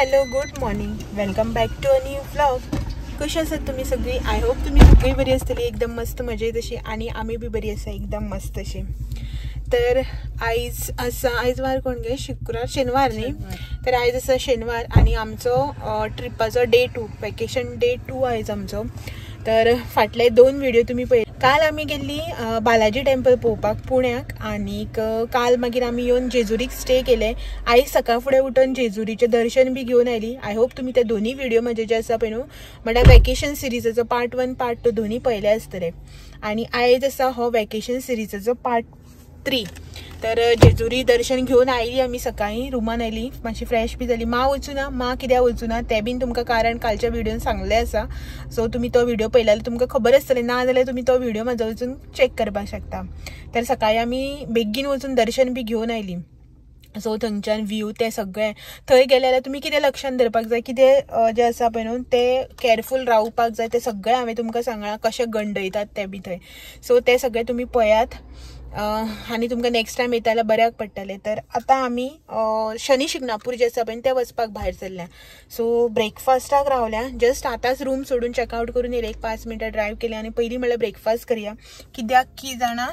Hello good morning, welcome back to a new vlog. कशी आसात तुम्ही सगळी? I hope तुम्ही सगळी बरी आसतली, एकदम मस्त मजेत अशी, आणि आम्ही बी बरी आसा एकदम मस्त अशी. तर आयज आसा, आयज वार कोण गे? शुक्रार, शेनवार न्ही? तर आयज आसा शेनवार आणि आमचो ट्रिपाचो डे 2, वेकेशन डे 2 आयज आमचो. तर फाटले 2 व्हिडिओ तुम्ही पळयले. काल आमी गेल्ली बालाजी टेम्पल पळोवपाक पुण्याक, आनीक काल मागीर आमी येवन जेजुरीक स्टे केले. आयज सकाळ फुडें उठून जेजुरीचें दर्शन बी घेवन आयली. I hope तुमी ते दोन्ही व्हिडिओ म्हजे जे आसा पळय न्हू, म्हणल्यार वेकेशन सिरीजाचो पार्ट 1 पार्ट 2 दोन्ही पळयले आसतले. आनी आयज आसा हो वेकेशन सिरीजाचो पार्ट 3. तर जेजुरी दर्शन घेवन आयली आमी, सकाळी रुमान आयली, मातशी फ्रेश बी जाली. माँ वचूना, माँ कित्याक वचूना तें बीन तुमकां कारण कालच्या व्हिडियोन सांगलें आसा. सो तुमी तो व्हिडिओ पळयल्यार तुमकां खबर आसतलें, ना जाल्यार तुमी तो व्हिडिओ म्हाजो वचून चॅक करपाक शकता. तर सकाळी आमी बेगीन वचून दर्शन बी घेवन आयली. सो थंयच्यान व्यू ते सगळें थंय गेले जाल्यार तुमी कितें लक्षान धरपाक जाय, कितें जें आसा पळय न्हू तें केअरफूल रावपाक जाय, तें सगळें हांवें तुमकां सांगलां, कशें गंडयतात तें बी थंय. सो तें सगळें तुमी पळयात आनी तुमकां नेक्स्ट टायम येता जाल्यार बऱ्याक पडटलें. तर आतां आमी शनी शिंगणापूर जें आसा पळय तें वचपाक भायर सरल्या. सो ब्रेकफास्टाक रावल्या, जस्ट आतांच रूम सोडून चॅकआवट करून येयले, एक 5 मिनटां ड्रायव्ह केली आनी पयलीं म्हणल्यार ब्रेकफास्ट करया, कित्याक की जाणा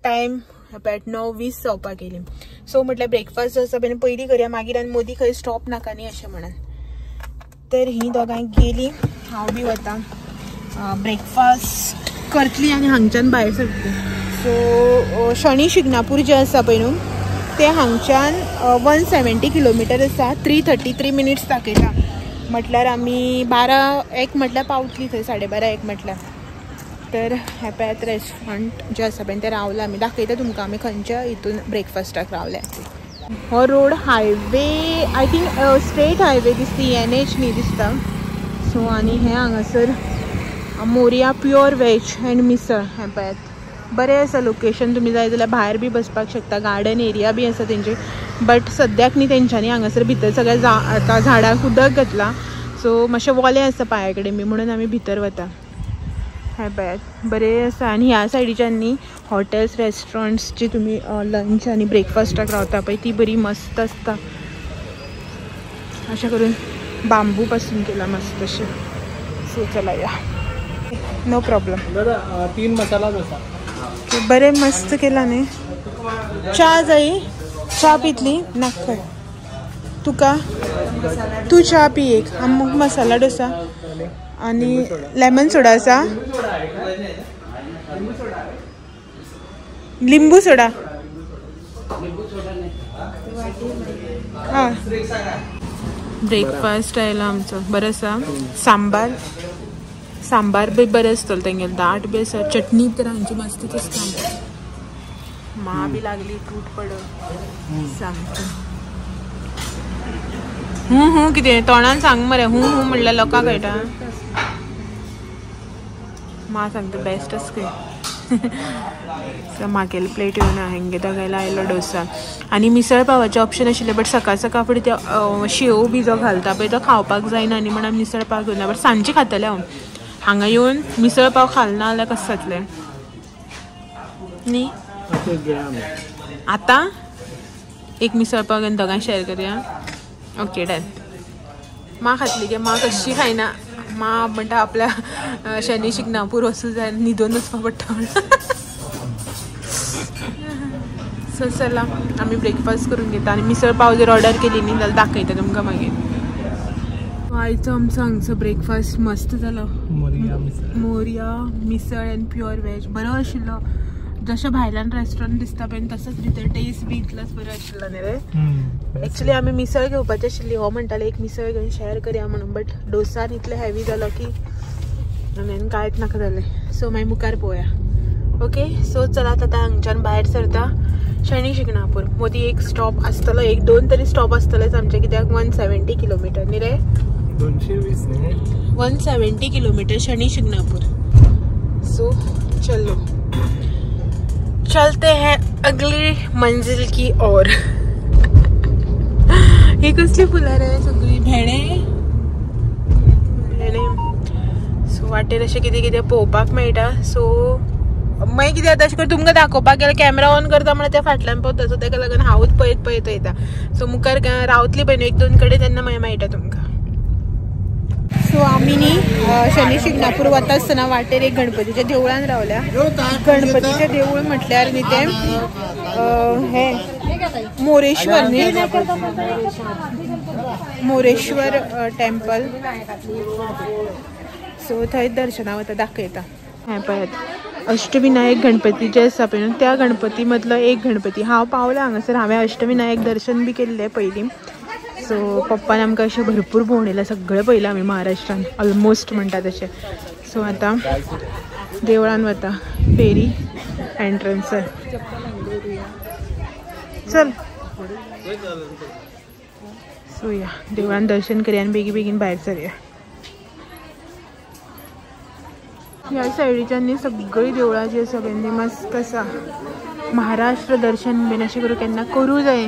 टायम 9:20 जावपाक येयली. सो म्हटल्यार ब्रेकफास्ट जो आसा पळय पयलीं करया, मागीर आनी मोदी खंय स्टॉप नाका न्ही अशें म्हणून. तर ही दोगांय गेली, हांव बी वता ब्रेकफास्ट करतली आनी हांगच्यान भायर सरतली. सो शनी शिंगणापूर जें आसा पळय न्हू तें हांगच्यान 170 किलोमिटर आसा, 333 मिनिट्स दाखयता. म्हटल्यार आमी 12:01 म्हटल्यार पावतली थंय, 12:30 म्हटल्यार. तर हें पळयात रेस्टॉरंट जें आसा पळय तें रावलां आमी, दाखयता तुमकां आमी खंयच्या हितून ब्रेकफास्टाक रावल्या. हो road highway, I think state highway दिसता, NH न्ही दिसता. सो आनी हें हांगासर मोरिया प्युअर वेज अँड मिसळ, हें पळयात बरें आसा लोकेशन. तुमी जाय जाल्यार भायर बी बसपाक शकता, गार्डन एरिया बी आसा तेंचे. बट सद्याक न्ही तेंच्यांनी हांगासर भितर सगळ्या आतां झाडांक उदक घातलां, सो मातशें वोलें आसा पांया कडेन बी, म्हणून आमी भितर वता. हें पळयात बरें आसा. आनी ह्या सायडीच्यान न्ही हॉटेल्स रेस्टॉरंट्स जी तुमी लंच आनी ब्रेकफास्टाक रावता पळय ती बरी मस्त आसता. अशें करून बांबू पासून केला मस्त अशें. सो चला या, नो प्रॉब्लम. दादा 3 मसाला डोसा बरें मस्त केला न्ही. च्या जाय? च्या पितली नाका तुका? तूं च्या पी एक, आमकां मसाला डोसा आनी लेमन सोडा आसा, लिंबू सोडा. हां, ब्रेकफास्ट आयला आमचो, बरो आसा. सांबार, सांबार बी बरें आसतलो तेंगेलें, दाट बी आसा, चटणी तर हांची मस्तच आसता. माँ बी लागली तूट पड सामकी. हूं हूं कितें तोंडान सांग मरे, हूं हूं म्हणल्यार लोकांक कळटा. माँ सांगता बेस्ट आसा खंय. सो म्हागेली प्लेट येवन हेंगे दोगांयला आयलो डोसा. आनी मिसळ पावाचें ऑप्शन आशिल्लें, बट सकाळ सकाळ फुडें ते शेव बी जो घालता पळय तो खावपाक जायना न्ही म्हणून मिसळ पाव घेवना. बट सांजचे खातलें हांव, हांगा येवन मिसळ पाव खालना जाल्यार कशें जातलें न्ही. आतां एक मिसळ पाव घेवन दोगांय शेअर करया. Okay done. माँ खातली गे, माँ कशी खायना. माँ म्हणटा आपल्या शनी शिंगणापूर वचूं जाय, न्हिदून वचपा पडटा म्हणून. सो चला आमी ब्रेकफास्ट करून घेता आनी मिसळ पाव जर ऑर्डर केली न्ही जाल्यार दाखयता तुमकां मागीर. आयचो आमचो हांगचो ब्रेकफास्ट मस्त जालो, मोरिया मिसळ अँड प्युअर वेज बरो आशिल्लो. जशें भायल्यान रेस्टॉरंट दिसता पळय तसोच भितर टेस्ट बी इतलोच बरो आशिल्लो न्ही रे. एक्चुली आमी मिसळ घेवपाची आशिल्ली, हो म्हणटाले एक मिसळ घेवन शेअर करया म्हणून, बट डोसान इतले हेवी जालो की आनी कांयच नाका जालें. सो मागीर मुखार पळोवया. ओके, सो चलात आतां हांगच्यान भायर सरता शनी शिंगणापूर. मोदी एक स्टॉप आसतलो, 1-2 तरी स्टॉप आसतलेच आमचे, कित्याक 170 किलोमिटर न्ही रे, 220 न्ही, 170 किलोमिटर शनी शिंगणापूर. सो चलो चलते हैं अगली मंजिल की ओर. ही कसली फुलां रे सगळी? भेणे भेणे. सो वाटेर अशें कितें कितें पळोवपाक मेळटा. सो मागीर कितें जाता अशें करून तुमकां दाखोवपाक गेल्यार कॅमेरा ऑन करता म्हणल्यार ते फाटल्यान पावता. सो ताका लागून हांवूच पळयत पळयत वयता. सो मुखार रावतली पळय न्हू एक दोन कडेन तेन्ना मागीर मेळटा तुमकां. सो आमी न्ही शनी शिंगणापूर वता आसतना वाटेर एक गणपतीच्या देवळान रावल्या. गणपतीचें देवूळ म्हटल्यार न्ही तें हें मोरेश्वर न्ही, मोरेश्वर टेम्पल. सो थंय दर्शना वता दाखयता. हें पळयात अष्टविनायक गणपती जे आसा पळय न्हू त्या गणपती मदलो एक गणपती. हांव पावलां हांगासर, हांवें अष्टविनायक दर्शन बी केल्लें पयलीं. सो पप्पान आमकां अशें भरपूर भोंवडयलां, सगळें पळयलां आमी महाराष्ट्रान ऑलमोस्ट म्हणटा तशें. सो आतां देवळान वता, फेरी एंट्रन्सार. चल सो या देवळान दर्शन करया आनी बेगीन बेगीन भायर सरया. ह्या सायडीच्यान न्ही सगळीं देवळां जी आसा पळय ती मस्त आसा. महाराष्ट्र दर्शन बीन अशें करून केन्ना करूं जाय.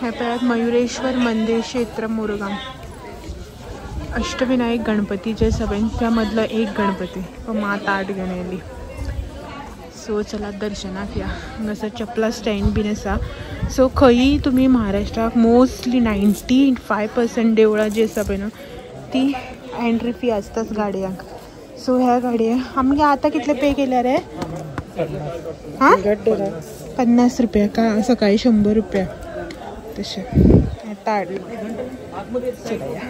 हें पळयात मयुरेश्वर मंदीर क्षेत्र मोरगांव. अष्टविनायक गणपती जे आसा पळय त्या मदलो एक गणपती मा ताट घेवन येयली. सो चला दर्शनाक या. हांगासर चपला स्टँड बीन आसा. सो खंयी तुमी महाराष्ट्राक मोस्टली 95% देवळां जी आसा पळय न्हू ती एंट्री फी आसताच गाडयांक. सो ह्या गाडयेक आमगे आतां कितले पे केल्या रे? हां 50 रुपया का सकाळी 100 रुपया तशें. ताट चला या.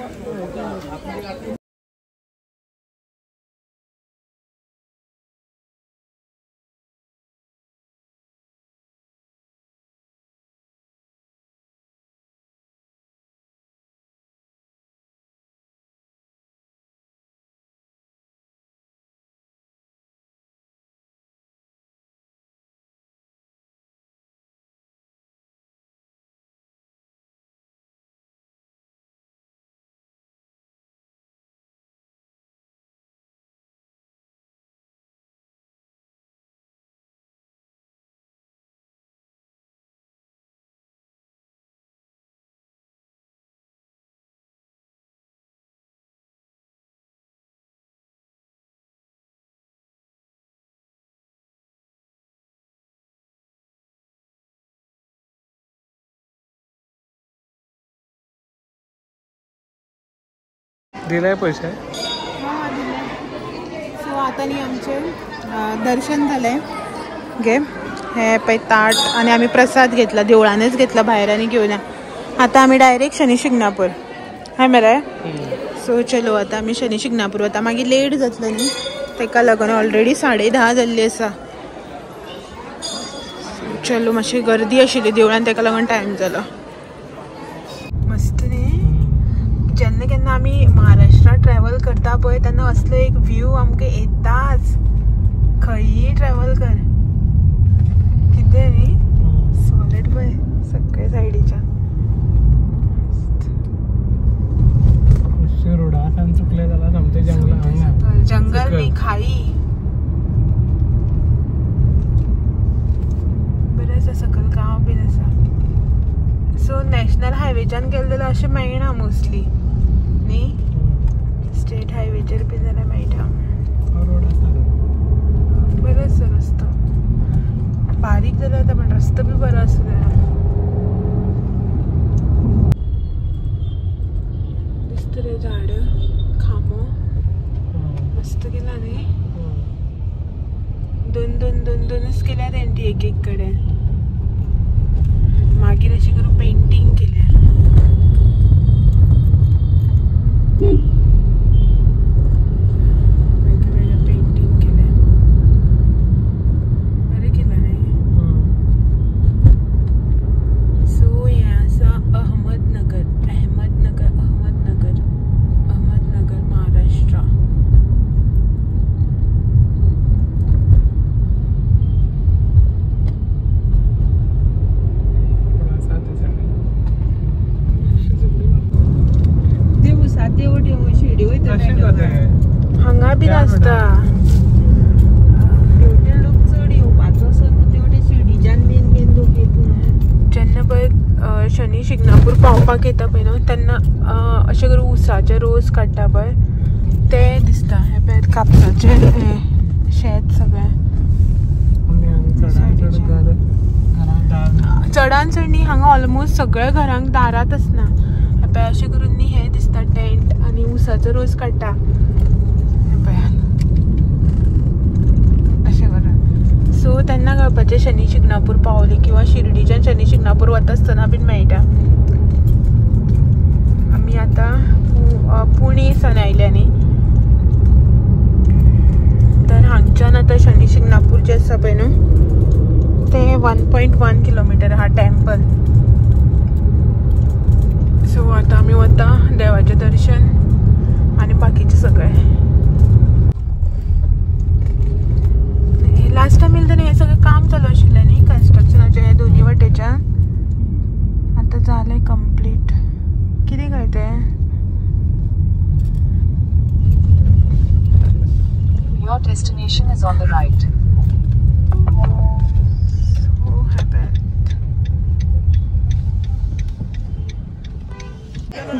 दिलाय पैसे? हां दिले. सो आतां न्ही आमचें दर्शन जालें गे. हे पळय ताट आनी आमी प्रसाद घेतला, देवळानच घेतला, भायर आनी घेवना. आतां आमी डायरेक्ट शनी शिंगणापूर हाय मरे. सो चलो आतां आमी शनी शिंगणापूर वता, मागीर लेट जातलो न्ही ताका लागून. ऑलरेडी 10:30 जाल्ली आसा. चलो मातशी गर्दी आशिल्ली देवळान ताका लागून टायम जालो. मस्त न्ही. जेन्ना केन्ना आमी महाराष्ट्रान ट्रॅवल करता पळय तेन्ना असलो एक व्यू आमकां येताच. खंयी ट्रॅवल कर कितें न्ही सॉलिड पळय सगळे सायडीच्यान. रोडा चुकले जाल्यार सामकें जंगल जंगल न्ही खाई. बरें आसा सकयल गांव बीन आसा. सो नॅशनल हायवेच्यान गेले जाल्यार अशें मेळना मोस्टली न्ही, स्टेट हायवेचेर बी जाल्यार मेळटा. बरो आसा रस्तो, बारीक जाल्यार जाता पण रस्तो बी बरो आसा. दिसता रे झाड खांबो मस्त केला न्ही. दोन दोन दोन दोनच केल्या तेंची एक एक कडेन. मागीर अशें करून पेंटींग केल्या. वेगळे पेंटींग केल्या, बरें केलां न्ही. सो हें आसा अहमदनगर, अहमदनगर, अहमदनगर, अहमदनगर महाराष्ट्र. हांगा बीन आसता लोक चड येवपाचो आसा न्हू तेवटेन शिर्डीच्यान बीन बीन लोक येता. जेन्ना पळय शनी शिंगणापूर पावपाक येता पळय न्हू तेन्ना अशें करून ऊसाचे रोस काडटा पळय ते दिसता. हें पळय कापसाचें हें शेत सगळें. चडान चड न्ही हांगा ऑलमोस्ट सगळ्या घरांक दारात आसना. पळय अशें करून न्ही हे दिसता टेंट आनी ऊसाचो रोस काडटा पळय अशें करून. सो तेन्ना कळपाचें शनी शिंगणापूर पावली किंवा शिर्डीच्यान शनी शिंगणापूर वता आसतना बीन मेळटा. आमी आतां पुणे सान आयल्या न्ही, तर हांगच्यान आतां शनी शिंगणापूर जें आसा पळय न्हू ते 1.1 किलोमिटर आहा टेम्पल. सो आतां आमी वता देवाचें दर्शन आनी बाकीचें सगळें. लास्ट टायम येयलें तेन्ना हें सगळें काम चालू आशिल्लें न्ही कन्स्ट्रक्शनाचें हे दोनी वाटेच्यान, आतां जालें कंप्लीट. कितें काय तें? Your destination is on the right. So happy.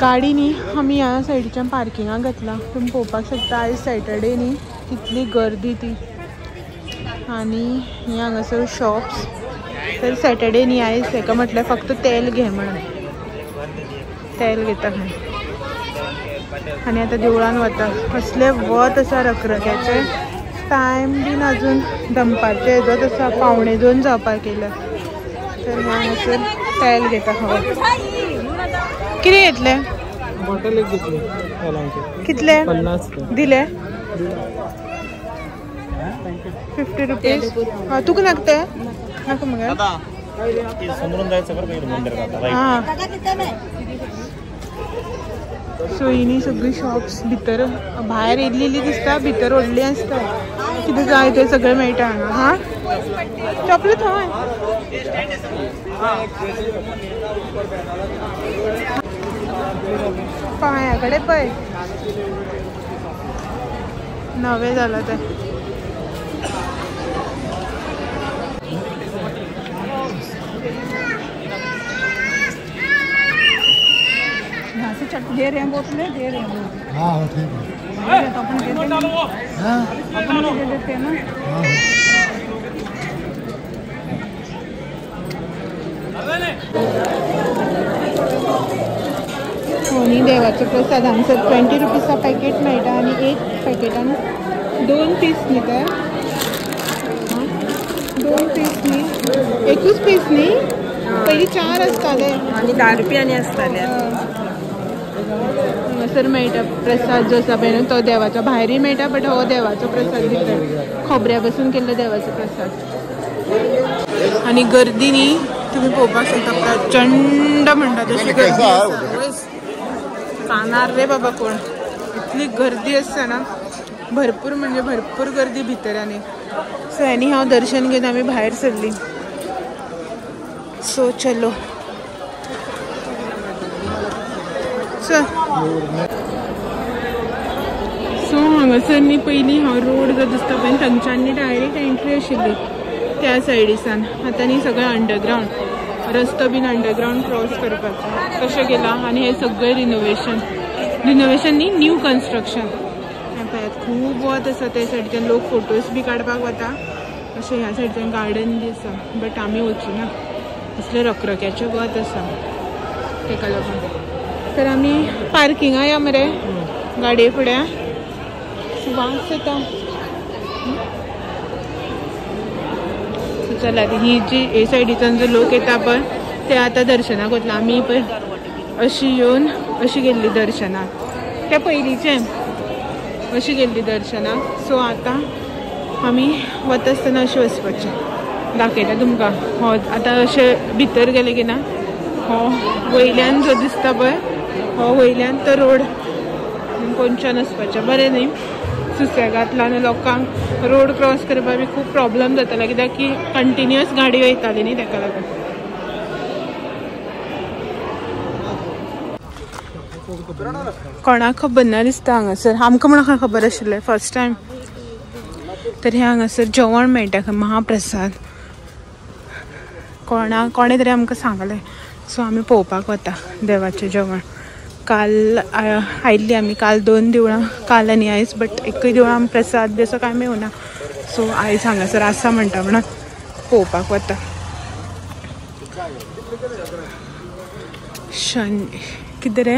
गाडी न्ही आमी ह्या सायडीच्यान पार्किंगाक घातला. तुमी पळोवपाक शकता आयज सॅटर्डे न्ही, कितली गर्दी ती. आनी हे हांगासर शॉप्स. तर सॅटर्डे न्ही आयज, हेका म्हटल्यार फक्त तेल घे म्हणून तेल घेता खंय. आनी आतां देवळान वता. कसलें वत आसा रखरख्याचें. टायम बीन अजून दनपारचें हेजोच आसा, 1:45 जावपाक येयल्या. तर हांगासर तेल घेता खबर. कितें घेतलें? बॉटल एक घेतली. कितले 50 दिले? 50 रुपीज. हां तुका नाका तें? नाका मगे. हां सो ही न्ही सगळी शॉप्स भितर भायर येयल्ली दिसता, भितर व्हडली आसता. कितें जाय तें सगळें मेळटा हांगा. हां चॉपले थंय. पांया कडेन पळय नवें जालां तें. यहाँ से चट दे रहे हैं, बोतलें दे रहे हैं वो। हाँ ठीक है, तो अपन दे देंगे, अपन भी दे देते हैं ना। हो देवाचो प्रसाद हांगसर 20 रुपीसा पॅकेट मेळटा आनी एक पॅकेटान 2 पीस न्ही ते, 2 पीस न्ही, एकूच पीस न्ही, पयलीं 4 आसताले आनी 10 रुपयांनी आसताले. हांगासर मेळटा प्रसाद जो आसा पळय न्हू तो देवाचो, भायरूय मेळटा बट हो देवाचो प्रसाद भितर खोबऱ्या पसून केल्लो देवाचो प्रसाद. आनी गर्दी न्ही तुमी पळोवपाक शकता, प्रचंड म्हणटा तशी गर्दी आसा. कानार रे बाबा कोण, इतली गर्दी आसता ना, भरपूर म्हणजे भरपूर गर्दी भितर. आनी सो एनी हांव दर्शन घेवन आमी भायर सरली. सो चलो चल. सो हांगासर न्ही पयलीं हांव रोड जो दिसता पळय थंयच्यान न्ही डायरेक्ट एंट्री आशिल्ली त्या सायडीसान. आतां न्ही सगळें अंडरग्रावंड रस्तो बीन अंडरग्रावंड क्रॉस करपाचो तशें केलां. आनी हें सगळें रिनोवेशन, रिनोवेशन न्ही न्यू कन्स्ट्रक्शन. पळयात खूब वत आसा त्या सायडीच्यान, लोक फोटोज बी काडपाक वता. अशें ह्या सायडीच्यान गार्डन बी आसा बट आमी वचूना, असलें रखरख्याचें वत आसा तेका लागून. तर आमी पार्किंगा या मरे गाडये फुडें, वास येता. चला ही जी हे सायडीच्यान जो लोक येता पळय ते आतां दर्शनाक वतले. आमी पळय अशी येवन अशी गेल्ली दर्शनाक, त्या पयलींचे अशी गेल्ली दर्शनाक. सो आतां आमी वता आसतना अशें वचपाचें. दाखयता तुमकां. हो आतां अशें भितर गेले की ना, हो वयल्यान जो दिसता पळय हो वयल्यान तो रोड कोनच्यान वचपाचें. बरें न्ही सुसेगांतल्यान लोकांक रोड क्रॉस करपाक बी खूब प्रॉब्लम जातालो, कित्याक की कंटिन्युअस गाडी वयताली न्ही तेका लागून. कोणाक खबर ना दिसता हांगासर, आमकां म्हणून खबर आशिल्लें फर्स्ट टायम. तर हे हांगासर जेवण मेळटा खंय, महाप्रसाद. कोणें तरी आमकां सांगलें, सो आमी पळोवपाक वता देवाचें जेवण. काल आयिल्ली आमी, काल 2 देवळां, काल आनी आयज, बट एकूय देवळां प्रसाद बी असो कांय मेळना. सो आयज हांगासर आसा म्हणटा म्हणून पळोवपाक वता. कितें रे,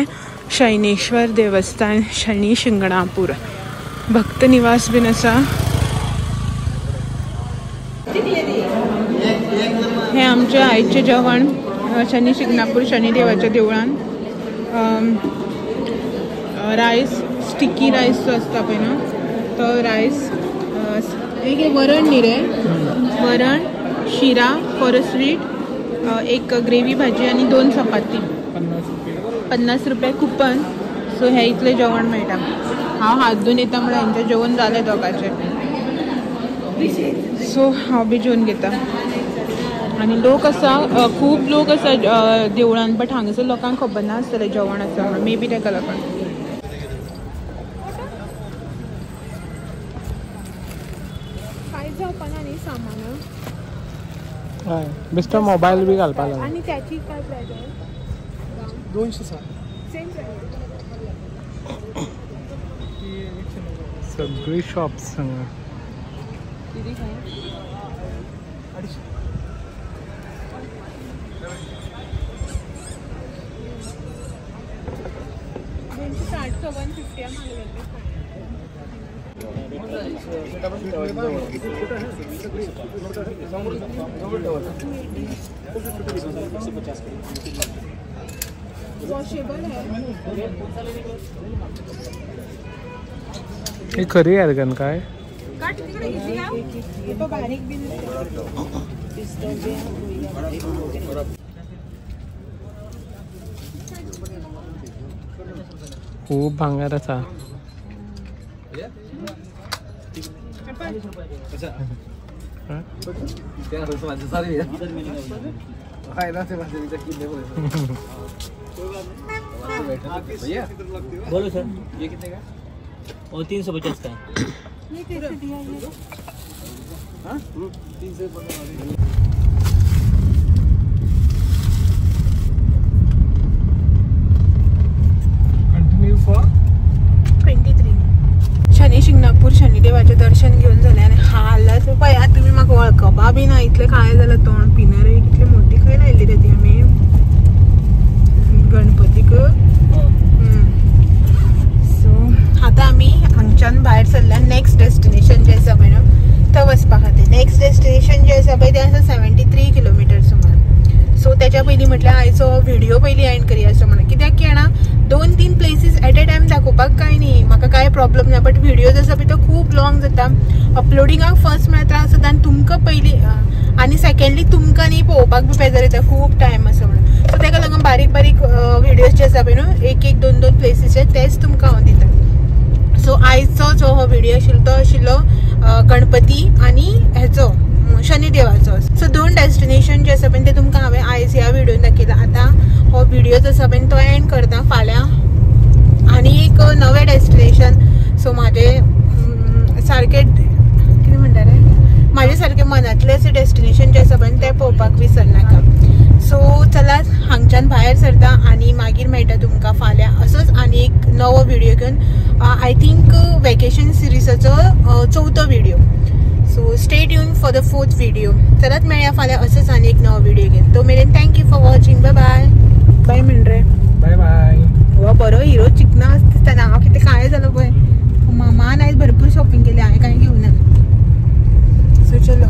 शैनेश्वर देवस्थान शनी शिंगणापूर, भक्त निवास बीन आसा. हे आमचे आयचें जेवण शनी शिंगणापूर शनिदेवाच्या देवळान. रायस, स्टिकी रायस जो आसता पळय न्हू तो रायस, एक वरण न्ही रे, वरण, शिरा फॉर अ स्वीट, एक ग्रेवी भाजी आनी 2 चपाती. 50 रुपये कुपन. सो हे इतलें जेवण मेळटा. हांव हात धुवन येता म्हणल्यार हेंचें जेवण जालें दोगांचें. सो हांव बी जेवन घेता. आनी लोक आसा, खूब लोक आसा देवळान, बट हांगासर लोकांक खबर नासतलें जेवण आसा म्हणून, मे बी तेका लागून. कांय जावपा ना न्ही सामान. हय, बेश्टो मोबायल बी घालपा लागलो. आनी त्याची काय प्रायस आहे? 260. Same price. सगळी शॉप्स हांगा. किती 260 150 मागले. वॉशेबल आहे. ही खरी एअरगन काय? बारीक बिन खूब भांगर आसा. बोलो सर, ये कितने का? और 350 का है. ये कैसे दिया ये? हाँ, 315. Continue for 23. Shani Shingnapur शनिदेवाचें दर्शन घेवन जालें आनी हालत पळयात तुमी, म्हाका वळखपा बी ना इतलें काळें जालां तोंड. पिनर कितली मोठी खंय लायल्ली रे ती आमी गणपतीक. सो आतां आमी हांगच्यान भायर सरल्या. नेक्स्ट डेस्टिनेशन जें आसा पळय न्हू थंय वचपा खातीर. नेक्स्ट डेस्टिनेशन जें आसा पळय तें आसा 73 किलोमिटर सुमार. सो तेच्या पयलीं म्हटल्यार आयचो व्हिडियो पयलीं एंड करया अशें म्हणून, कित्याक की जाणा 2-3 प्लेसीस एट अ टायम दाखोवपाक कांय न्ही, म्हाका कांय प्रॉब्लम ना, बट व्हिडियोज आसा पळय तो खूब लॉंग जाता. अपलोडिंगाक फर्स्ट म्हळ्यार त्रास जाता आनी तुमकां पयलीं, आनी सेकेंडली तुमकां न्ही पळोवपाक बी बेजार येता खूब टायम आसा म्हणून. सो तेका लागून बारीक बारीक व्हिडियोज जे आसा पळय न्हू 1-1, 2-2 प्लेसीचे तेच तुमकां हांव दिता. सो आयचो जो हो व्हिडियो आशिल्लो तो आशिल्लो गणपती आनी हेचो शनिदेवाचो. सो 2 डेस्टिनेशन जे आसा पळय ते तुमकां हांवें आयज ह्या व्हिडियोन दाखयला. आतां हो व्हिडियो जो आसा पळय तो एंड करता. फाल्यां आनी एक नवें डेस्टिनेशन. सो म्हाजे सारकें कितें म्हणटा रे, म्हाजे सारकें मनांतलें अशें डेस्टिनेशन जें आसा पळय तें पळोवपाक विसरनाका. सो चलात हांगच्यान भायर सरता आनी मागीर मेळटा तुमकां फाल्यां असोच आनी एक नवो व्हिडियो घेवन. I think vacation सिरिजाचो 4थो video. So stay tune for the 4th video. चलात मेळया फाल्यां असोच आनी एक नवो व्हिडिओ घेवन. तो मेरेन thank you for watching. Bye bye. Bye म्हण रे. बाय बाय. हो बरो हिरो चिकना दिसता. हांव कितें काळें जालो पळय. मामान आयज भरपूर शॉपिंग केली, हांवें कांय घेवना. सो चलो.